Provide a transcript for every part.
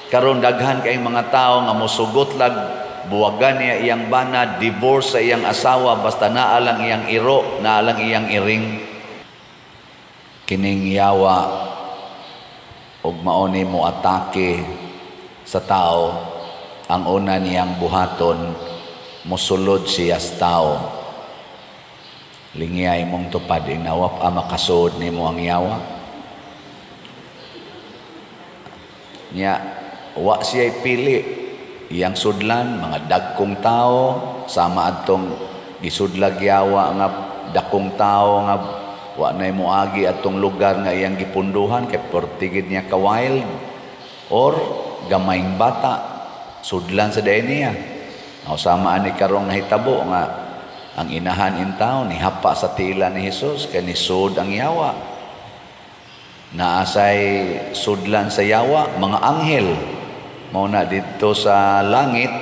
Karon daghan kay mga tao nga mosugot lag buwagan niya iyang bana, divorce sa iyang asawa, basta naa lang iyang iro, naa lang iyang iring. Kining yawa og mao ni mo atake sa tao, ang una niyang buhaton, mosulod siya sa tao. Lingiyay mong tupad, inawap a makasud nimo ang yawa. Nya wa siya pili iyang sudlan mga dagkong tao, sama adtong gisudlag yawa nga dakong tao nga wa nay moagi atong lugar nga iyang gipunduhan kay pertigid niya ka wild, or gamayng bata sudlan sa dayay niya. O sama ani karong nahitabo nga ang inahan in town nihapa sa tila ni Jesus kay nisud ang yawa. Naasay sudlan sa yawa mga anghel. Mao na didto sa langit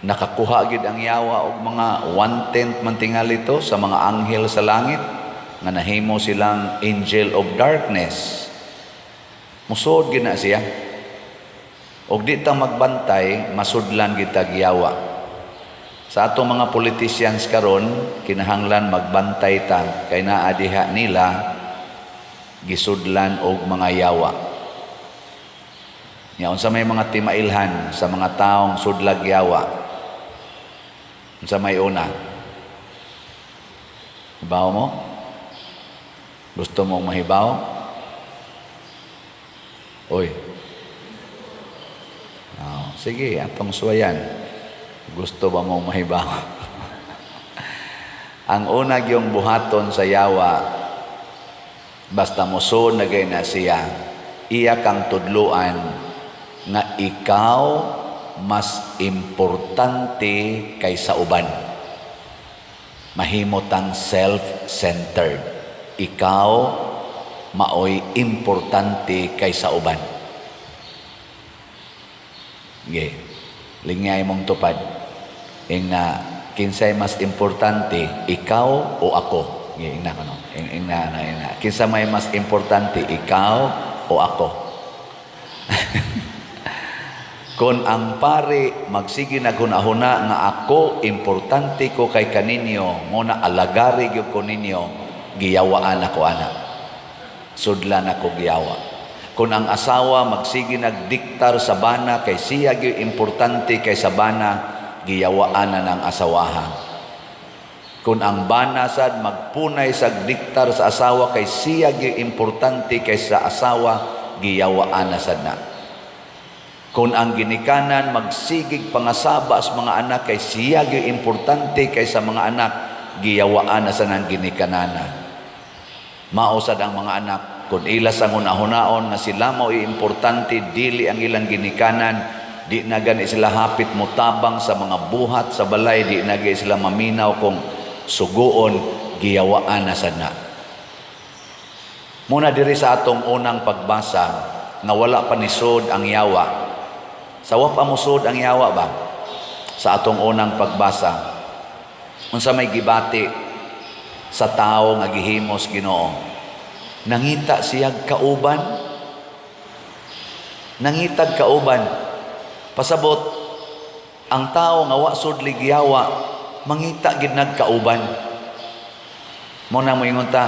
nakakuha gid ang yawa og mga 1/10 man tingali to sa mga anghel sa langit nga nahimo silang angel of darkness. Musod gid na siya. Og di ta magbantay, masudlan gid tag yawa. Sa atong mga politicians karon, kinahanglan magbantay ta kay naa diha nila gisudlan og mga yawa. Nya unsa may mga timailhan sa mga taong sudlag yawa? Unsa may una? Hibaw mo? Gusto mong mahibaw? Oy. Oh, sige, atong suwayan. Gusto ba mong mahibaw? Ang una gyung buhaton sa yawa, basta mosun na gay na siya, iya kang tudluan nga ikaw mas importante kaysa uban. Mahimo tang self-centered. Ikaw maoy importante kaysa uban. Ge, lingay mong tupad. Ing na kinsay mas importante, ikaw o ako? Ge, ing na kano. Ing na, ing na. Kinsa may mas importante, ikaw o ako? Kung ang pare magsige naghuna-huna nga ako importante ko kay kaninyo, nguna alagari gyud ko ninyo, giyawaan ako ana. Sudlan ako giyawa. Kung ang asawa magsige nagdiktar sa bana kay siya gyud importante kay sa bana, giyawaan na ng asawaha. Kung ang bana sad magpunay sa diktar sa asawa kay siya gyud importante kay sa asawa, giyawaan na sad na. Kung ang ginikanan magsigig pangasaba sa mga anak kay siya gyud importante kay sa mga anak, giyawaan na sa nang ginikanana. Mao sad ang mga anak, kung ila sa hunahunahon nga sila mao'y importante, dili ang ilang ginikanan, di na gani sila hapit motabang sa mga buhat sa balay, di na gani sila maminaw kung suguon, giyawaan na sad na. Muna diri sa atong unang pagbasa nga wala pa nisod ang yawa. Sa wa pa musod ang yawa ba? Sa atong unang pagbasa, unsa may gibati sa tawo nga gihimos Ginoo? Nangita siyag kauban. Nangitag kauban. Pasabot, ang tao nga wa sudlig yawa, mangita gid nagkauban. Mo na moingon ta,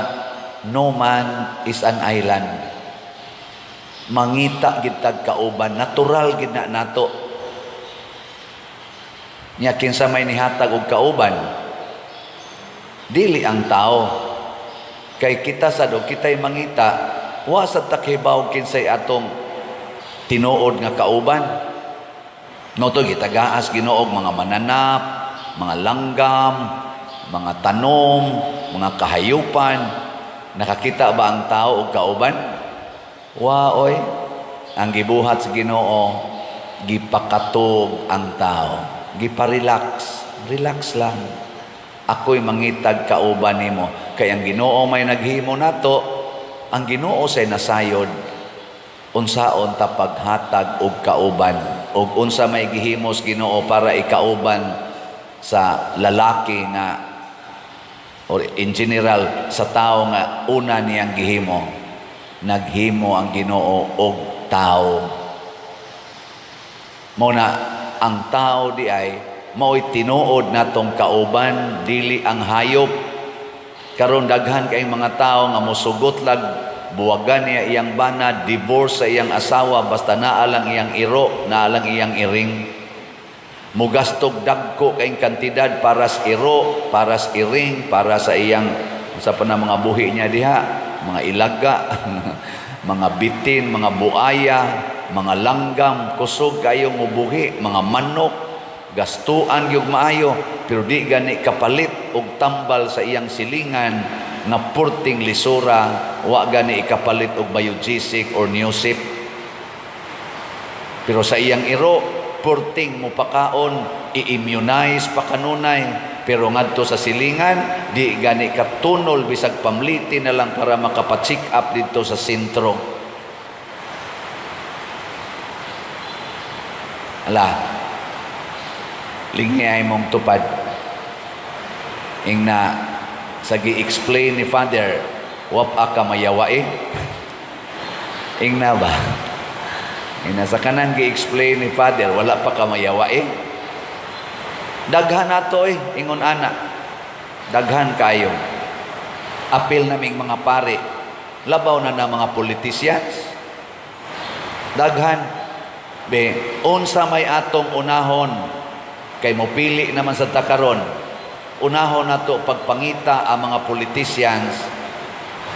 no man is an island. Mangita gid tag kauban, natural gid na nato. Nya kinsa may nihatag og kauban? Dili ang tao. Kay kita sad og kitay mangita, wa sad ta kahibaw kinsay atong tinuod nga kauban. No to gitagaas Ginoo mga mananap, mga langgam, mga tanom, mga kahayupan. Nakakita ba ang tao og kauban? Wa oy. Ang gibuhat sa Ginoo, gipakatog ang tao, giparelax, relax lang. Ako'y mangitag kauban nimo. Kay ang Ginoo may naghimo nato, ang Ginoo say nasayod unsaon ta paghatag og kauban, og unsa may gihimos Ginoo para ikauban sa lalaki nga or in general sa tao nga una niyang gihimo. Naghimo ang Ginoo og tao. Mao na ang tao di ay mao'y tinuod natong kauban, dili ang hayop. Karon daghan kay mga tao nga mosugot lag buwagan niya iyang bana, divorce sa iyang asawa basta naa lang iyang iro, naa lang iyang iring. Mugastog dagko kayong kantidad para sa iro, para sa iring, para sa iyang sa pa na mga buhi niya diha, mga ilaga, mga bitin, mga buaya, mga langgam, kusog kayo mubuhi, mga manok, gastuan gyud maayo, pero di gani kapalit og tambal sa iyang silingan nga purting lisura, wa gani ikapalit og Biogesic or Newsip. Pero sa iyang iro, purting mupakaon, i-immunize pa kanunay, pero ngadto sa silingan, di gani katunol bisag pamliti na lang para makapa-check up dito sa sentro. Ala, lingi ay mong tupad. Ingna sa gi-explain ni Father, wap ka mayawa eh. Ingna ba? Ingna sa kanang gi-explain ni Father, wala pa ka mayawa eh. Daghan nato eh, ingon ana. Daghan kayo. Apil naming mga pare, labaw na na mga politicians. Daghan. Be, unsa may atong unahon kay mopili naman sa takaron. Unahon nato pagpangita ang mga politicians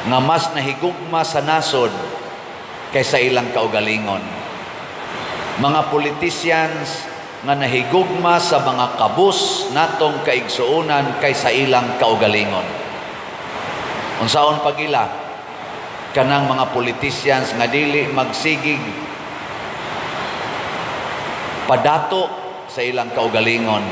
nga mas nahigugma sa nasod kaysa ilang kaugalingon. Mga politicians nga nahigugma sa mga kabus natong kaigsuonan kaysa ilang kaugalingon. Unsaon pagila kanang mga politicians nga dili magsigig padato sa ilang kaugalingon.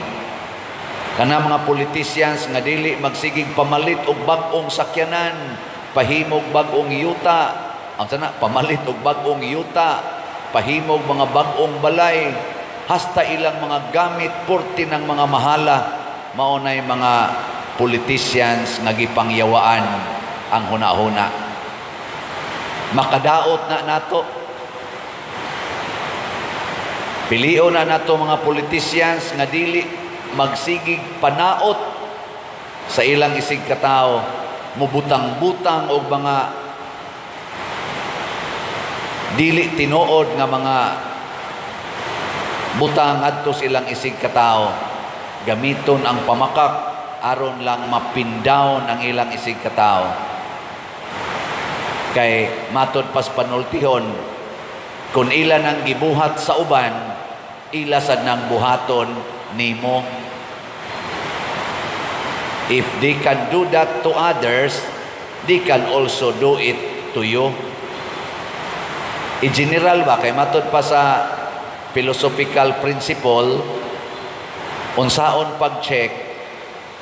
Kanang mga politicians nga dili magsigig pamalit og bag-ong sakyanan, pahimog bag-ong yuta, ang sana pamalit og bag-ong yuta, pahimog mga bag-ong balay, hasta ilang mga gamit purti ng mga mahala, mao nay mga politicians nga gipangyawaan ang hunahuna. Makadaot na nato. Pilion na nato mga politicians nga dili magsigig panaot sa ilang isig katao, mubutang-butang og mga dili tinuod nga mga butang adto sa ilang isig katao. Gamiton ang pamakak aron lang mapindown ang ilang isig katao. Kay matod pas panultihon, kung ila nang gibuhat sa uban, ila sad nang buhaton nimo. If they can do that to others, they can also do it to you. In general ba, kay matod pa sa philosophical principle, unsaon pag-check,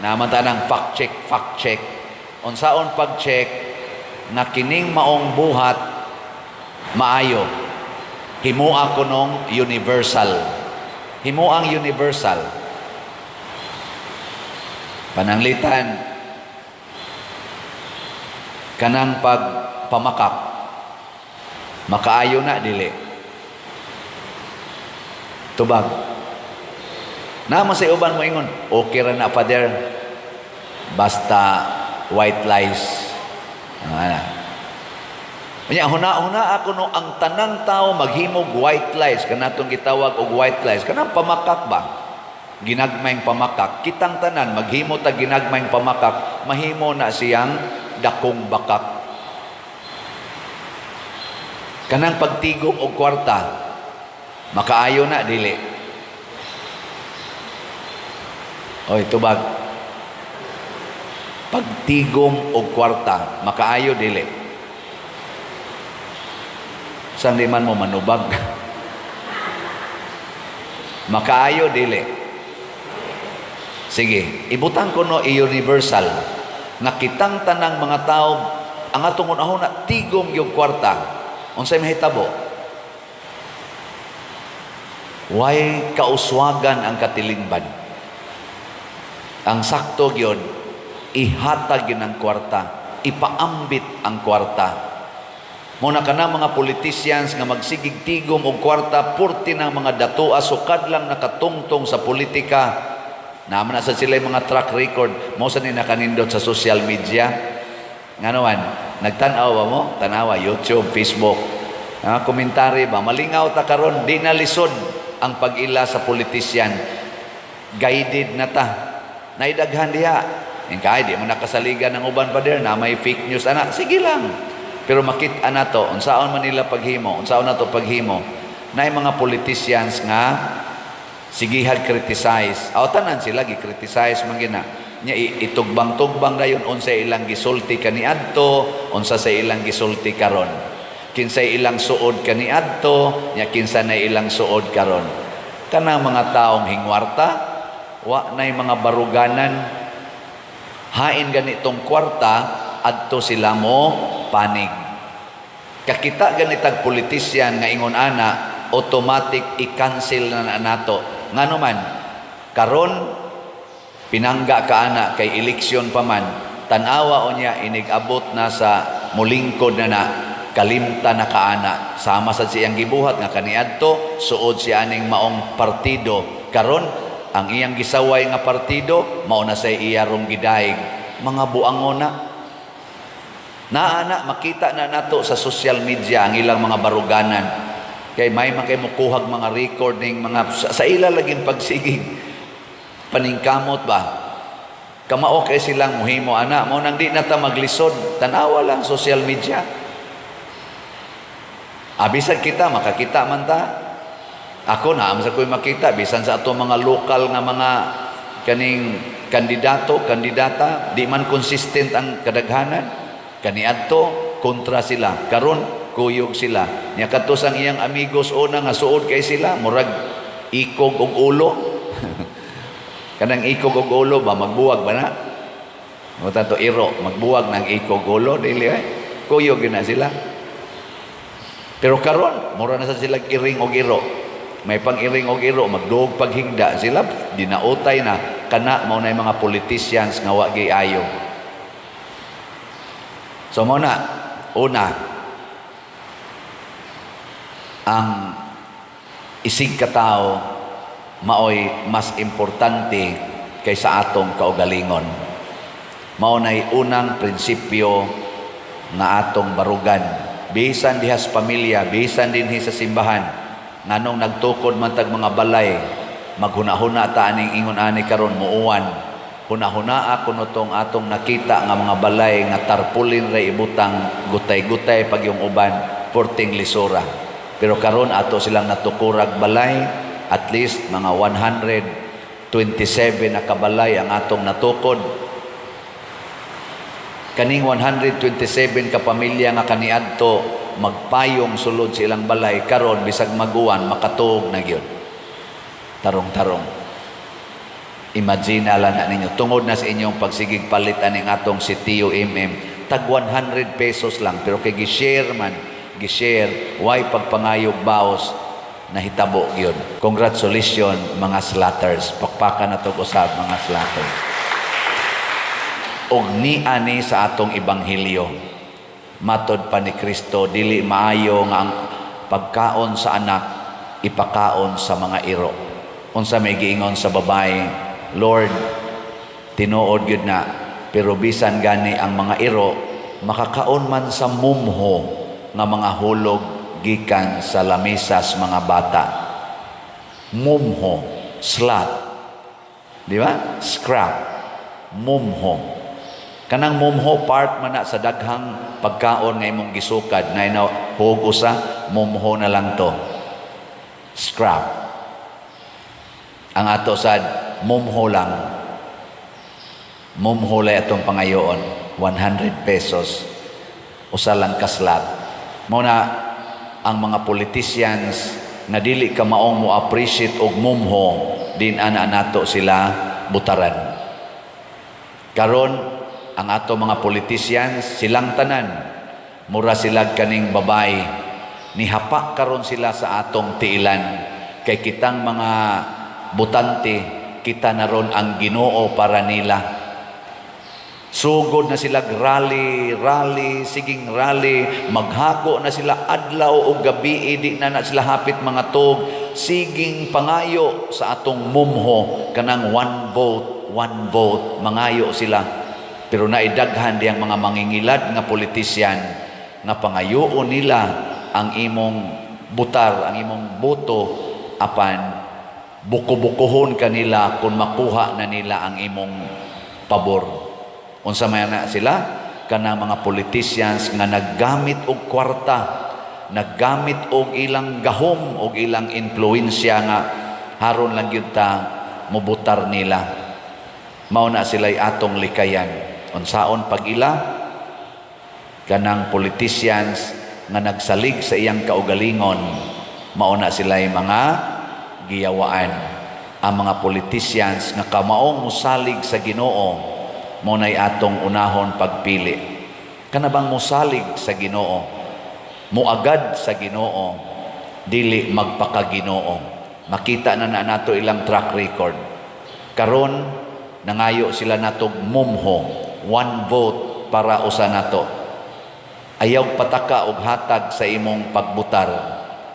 naman tanang fact check, fact check, unsaon pag-check na kining maong buhat maayo, himua ko nung universal. Himuang universal. Pananglitan, kanang pagpamakak, makaayo na dili. Tubag. Naman sa uban mo ingon, okay ra na Father, basta white lies. Ano? Unya huna-huna ako no ang tanang tao maghimog white lies, kanatong gitawag og white lies, kanang pamakak ba? Ginagmayng pamakak. Kitang tanan maghimo ta ginagmayng pamakak, mahimo na siyang dakong bakak. Kanang pagtigom og kwarta, makaayo na dili. Oy, tubag. Pagtigom og kwarta, makaayo dili. Saan di man mo manubag? Makaayo dili. Sige, ibutang ko no i-universal nga kitang tanang mga tao ang atong unahon na tigom yung kwarta. Unsay mahitabo? Way kauswagan ang katilingban. Ang sakto gyud, ihatag gyud ang kwarta, ipaambit ang kwarta. Mao na kana mga politicians nga magsigig tigom og kwarta, purti ng mga datoa, sukad lang nakatungtong sa politika. Naman na sa sila yung mga track record. Mao sa ni nakanindot sa social media. Ngano man, nagtan-aw ba mo? Tanawa, YouTube, Facebook. Ah, komentary ba? Malingaw ta karon, di na lisod ang pag-ila sa politician. Guided na ta. Naidaghan diha. Yung kay di mo nakasaligan ng uban pa der na may fake news ana. Sige lang. Pero makita na to, unsaon man nila paghimo, unsaon na to paghimo. Naay mga politicians nga sigihag criticize. Aw, tanan sila gi-criticize man gina. Nya itugbang-tugbang dayon unsa ilang gisulti kaniadto, unsa sa ilang gisulti karon. Kinsay ilang suod kaniadto, nya kinsa na ilang suod karon. Kanang mga taong hingwarta, wa nay mga baruganan, hain ganitong kwarta, adto sila mo panig. Kakita ganitag politician nga ingon ana, automatic i-cancel na na nato. Ngano man, karon pinangga ka ana kay eleksyon pa man, tan-awa o niya inig-abot na sa mulingkod na na, kalimta na kaana. Sama sa siyang gibuhat nga kaniadto, suod siya aning maong partido. Karon ang iyang gisaway nga partido, mao na say iya rong gidaig. Mga buangon na. Naa na, makita na nato sa social media ang ilang mga baruganan. Kay may man kay mukuhag mga recording, mga sa ila laging pagsigig. Paningkamot ba? Kamao kay silang muhimo ana, mo nang di na ta maglisod, tanawa lang social media. Abisan kita makakita man ta. Ako na sa ko'y makita bisan sa ato mga lokal nga mga kaning kandidato, kandidata, di man consistent ang kadaghanan. Kaniadto kontra sila, karon kuyog sila. Nya kadto sang iyang amigos una nga suod kay sila, murag ikog og ulo. Kanang ikog og ulo ba, magbuwag ba na? Mo tanto iro, magbuwag ng ikog ulo dili ay. Kuyog gyud na sila. Pero karon mura na sa sila iring og iro. May pang iring og iro, magduog paghigda sila, dinautay na kana mao na mga politicians nga wa giayo. So mo na, una, ang isig katao maoy mas importante kaysa atong kaugalingon. Mao nay unang prinsipyo nga atong barugan. Bisan diha sa pamilya, bisan dinhi sa simbahan, nganong nagtukod man tag mga balay, maghuna-huna ta aning ingon ani karon muuan. Huna-hunaa kuno tong atong nakita nga mga balay nga tarpulin ra ibutang, gutay-gutay pag yung uban, porting lisura. Pero karon ato silang natukurag balay, at least mga 127 na kabalay ang atong natukod. Kaning 127 ka pamilya nga kaniadto magpayong sulod sa ilang balay, karon bisag maguwan makatuog na gyud. Tarong-tarong. Imagine lang na ninyo, tungod na sa inyong pagsigig palit aning atong si Tio MM, tag 100 pesos lang, pero kay gi-share man, gi-share, why pagpangayog baos, nahitabo gyud. Congratulations mga slatters. Pakpakan na to usab mga slatters. Og niani sa atong ebanghelyo, matod pa ni Kristo, dili maayo nga ang pagkaon sa anak ipakaon sa mga iro. Unsa may giingon sa babae? Lord, tinuod gyud na, pero bisan gani ang mga iro makakaon man sa mumho nga mga hulog gikan sa lamisas mga bata. Mumho, slat, di ba? Scrap, mumho. Kanang mumho part man na sa daghang pagkaon nga imong gisukad na ina hug usa, mumho na lang to. Scrap. Ang ato sad mumho lang. Mumho lay atong pangayoon, 100 pesos. Usa lang kaslat. Mao na ang mga politicians nga dili ka maong mo appreciate og mumho, din ana nato sila butaran. Karon ang ato mga politicians silang tanan mura sila kaning babae, nihapa karon sila sa atong tiilan kay kitang mga butante, kita na ron ang Ginoo para nila. Sugod na sila rally, rally, siging rally, maghako na sila adlaw o gabi, di na na sila hapit mangatog, siging pangayo sa atong mumho, kanang one vote, one vote, mangayo sila. Pero naidaghan diyang mga mangingilad nga politisyan nga pangayoon nila ang imong butar, ang imong boto, apan buko-bukohon kanila kung makuha na nila ang imong pabor. Unsa man na sila? Kana mga politicians nga naggamit og kwarta, naggamit og ilang gahom og ilang impluwensya nga haron lang gyud ta mobutar nila. Mao na sila'y atong likayan. Unsaon pag-ila? Kanang politicians nga nagsalig sa iyang kaugalingon, mao na sila'y mga giyawaan. Ang mga politicians nga kamaong musalig sa Ginoo, mao na'y atong unahon pagpili. Kana bang musalig sa Ginoo, muagad sa Ginoo, dili magpakaginoo. Makita na na nato ilang track record. Karon nangayo sila natog mumho, one vote para usa nato. Ayaw pataka og hatag sa imong pagbutar,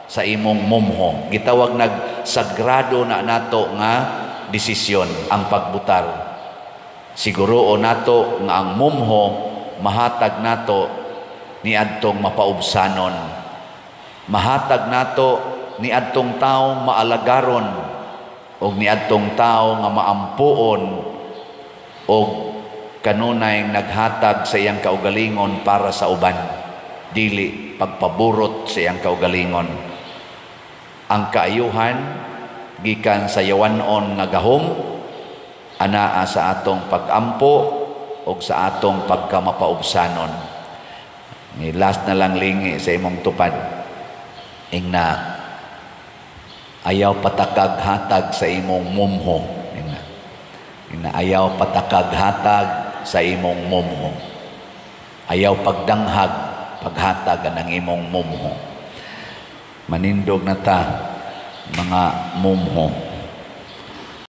sa imong mumho. Gitawag nag sagrado na nato nga desisyon ang pagbutar. Siguro nato nga ang mumho mahatag nato niadtong mapaubsanon. Mahatag nato niadtong tawo maalagaron og niadtong tawo nga maampuon og kanunay naghatag sa iyang kaugalingon para sa uban, dili pagpaburot sa iyang kaugalingon. Ang kaayuhan gikan sa yawanon nga gahom anaa sa atong pagampo og sa atong pagkamapaubsanon. Ni last na lang lingi sa imong tupad. Ingna, ayaw patakag hatag sa imong mumho. Ingna, ingna, ayaw patakag hatag sa imong mumho. Ayaw pagdanghag paghatag ang imong mumho. Manindog na ta, mga mumho.